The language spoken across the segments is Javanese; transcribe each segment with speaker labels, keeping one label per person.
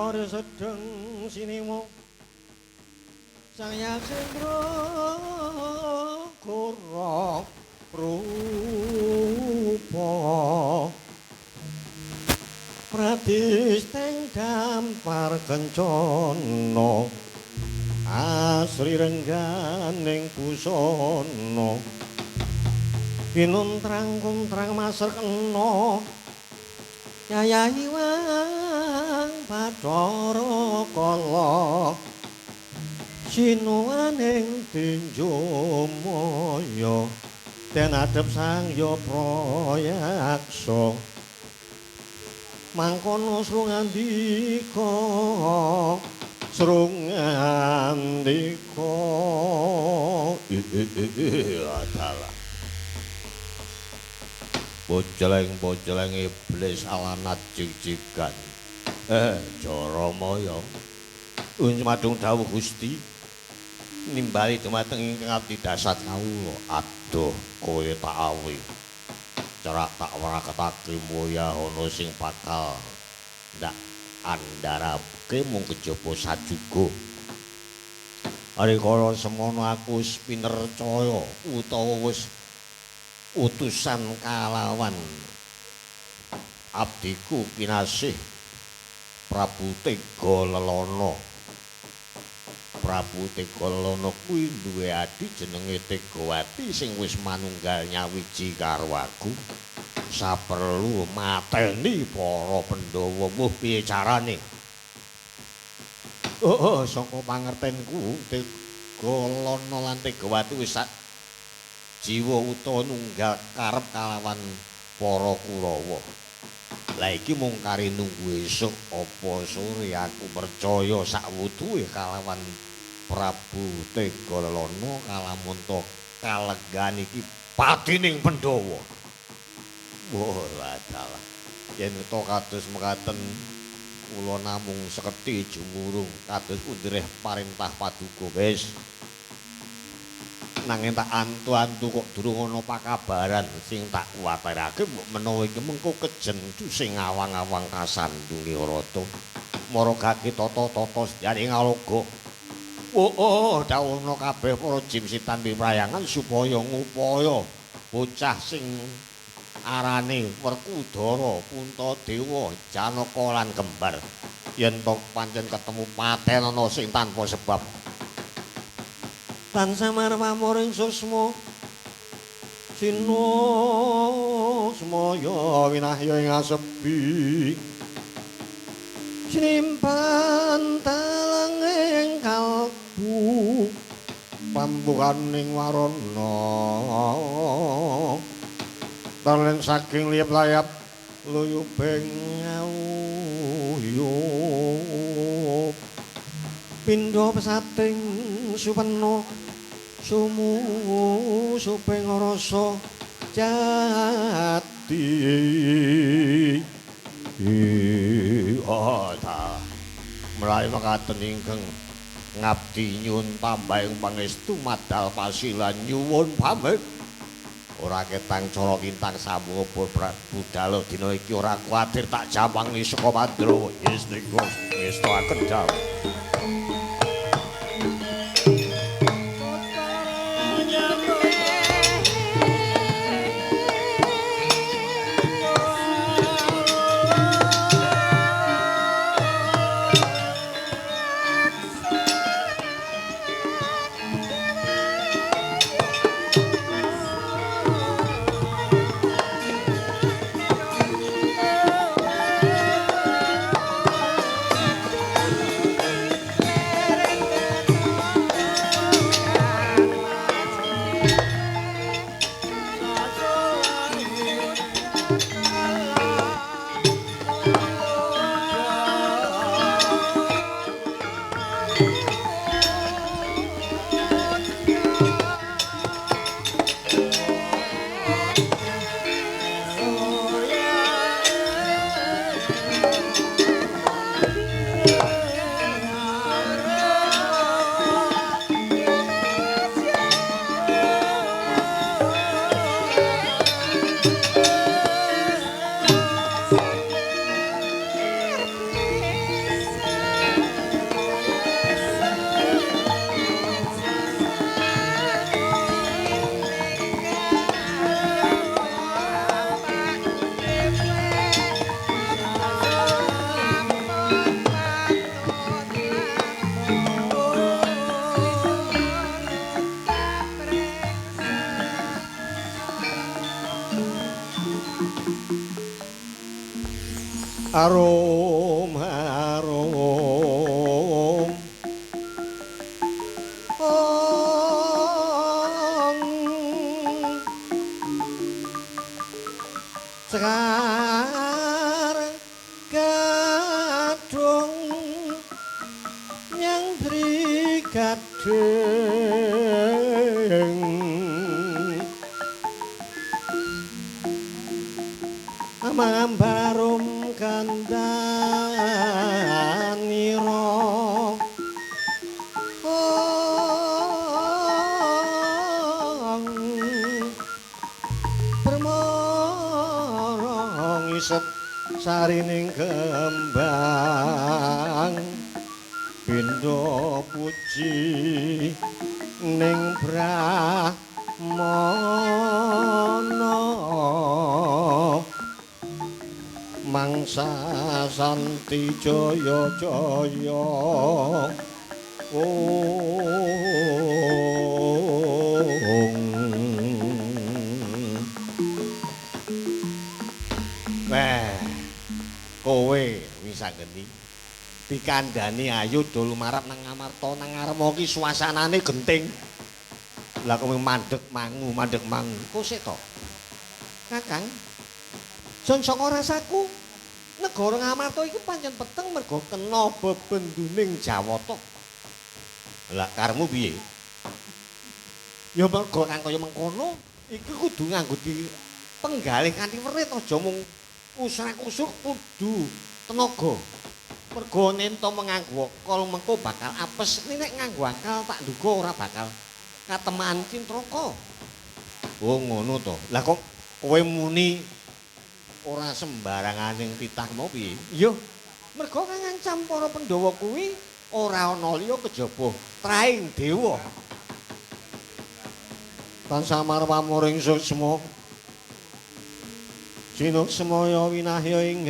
Speaker 1: Sedeng sinimo Sang Yaksendra kura rupa Pradisteng dampar kencana asri rengganing busana kinuntrang kuntrang maser kena yayahi wang Bathara Kala sinuwaning tinjumaya den adhep Sang Yaprayaksa mangkono srungandika srungandika adalah boceleng-boceleng iblis alanat jig-jigan. Jaramaya madung dawuh Gusti nimbali dumateng ingkang abdi dasat kawula. Aduh kowe tak awi cerak tak wraketake moya ana sing bakal ndak andharake mung kejaba sajuga. Rikala semono aku wis pinercaya utawa wis utusan kalawan abdiku kinasih Prabu Tega Lelana. Prabu Tega Lelana kuwi duwe adi jenenge Tegawati sing wis manunggal nyawiji karo aku. Saperlu mateni para Pandhawa. Mbuh piye carane? Oh, saka pangertenku Tega Lelana lan Tegawati wis sak jiwa utawa nunggal karep kalawan para Kurawa. Lah iki mung kari nunggu esuk apa sore aku percaya sak wutuhe kalawan Prabu Tega Lelana kalamun to kalegan iki patining Pandhawa. Wah, dalah. Yen to kados mekaten kula namung sekedhi jumurung kados pundi parentah paduka wis. Nanging tak antu-antu kok durung ana pakabaran sing tak kuwatirake mbok menawa iki mengko kejen sing awang-awang kasandunge rata. Mara kaki tata-tata sejane ngaloga. Oh, dawuhna kabeh para jim sitan piprayangan supaya ngupaya bocah sing arane Werkudara, Puntadewa, Janaka lan kembar. Yen to pancen ketemu patenana sing tanpa sebab. Tan samar pamuring susma sinusmaya winahya ing asepi sinimpan talanging kalbu pambukaning warana talen saking liyap layap luyubing awuyub pindha pesating supena sumu suping rasa jati. Oh, ta. Menawi mekaten ingkang ngabdi nyuwun tambahing pangestu madal pasilan nyuwun pamit. Ora ketang cara kintang sambung budal dina iki ora kuwatir tak jamangi saka Pandhawa. Yestika ngestoaken dawuh. Arum arum ong Sekar gadung nyang brigading Amambarum kandanira ong permara ngisep sarining kembang bindha puji ning brahmana mangsa santi jaya jaya ong. Weh, kowe wis anggeni dikandani ayo do lumarap nang Ngamarta nang Ngarma ki suasanane genting. Lah kowe mandeg mangu mandeg mangu. Kok sik to? Kakang, jan saka rasaku negara Ngamarta iki pancen peteng mergo kena bebenduning Jawata. Lah karepmu piye? Ya mergo kang kaya mengkono iki kudu nganggo di penggalih kanthi werit aja mung usrak-usuk kudu tenaga. Mergo nento menganggo akal mengko bakal apes. Nek nganggo akal tak duga ora bakal kateman cintraka. Oh ngono to. Lah kok kowe muni ora sembaranganing titah mau piye? Iya, mergo kang ngancam para Pandhawa kuwi ora ana liya kejaba traing dewa. Tansah marwamuring suksma sinuksmaya winahya ing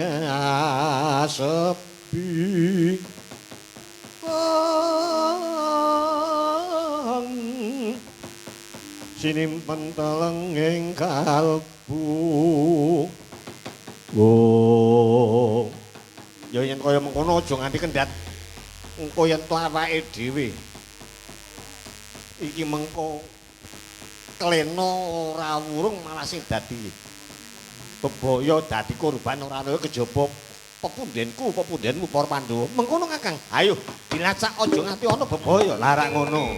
Speaker 1: asepi. Sinimpen telenging kalbu. Oh. Ya yen kaya mengkono aja nganti kendhat. Engko yen awake dhewe iki mengko klena ora wurung malah sing dadi bebaya dadi korban ora ana kejaba pepundenku pepundenmu para Pandhawa. Mengkono Kakang. Ayo dilacak aja nganti ana bebaya. Lah rak ngono.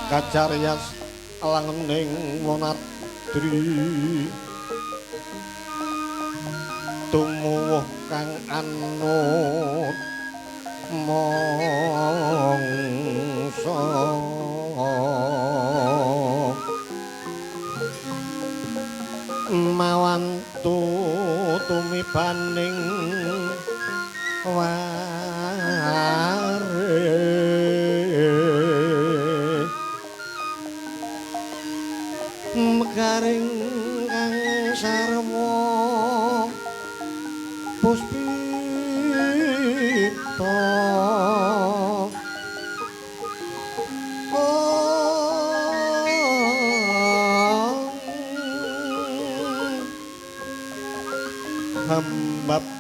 Speaker 1: Kacaryas langening wonadri tumuwuh kang anut mangsa mawan tumibaning ware garing kang sarwa puspita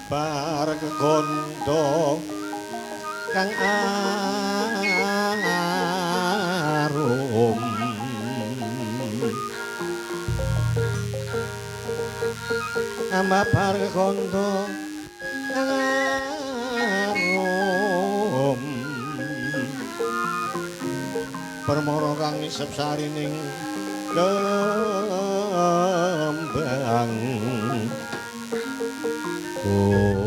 Speaker 1: Ambar kegondo kang arum. Ambar kegondo kang arum. Permara kang isep sarining kembang. Oh.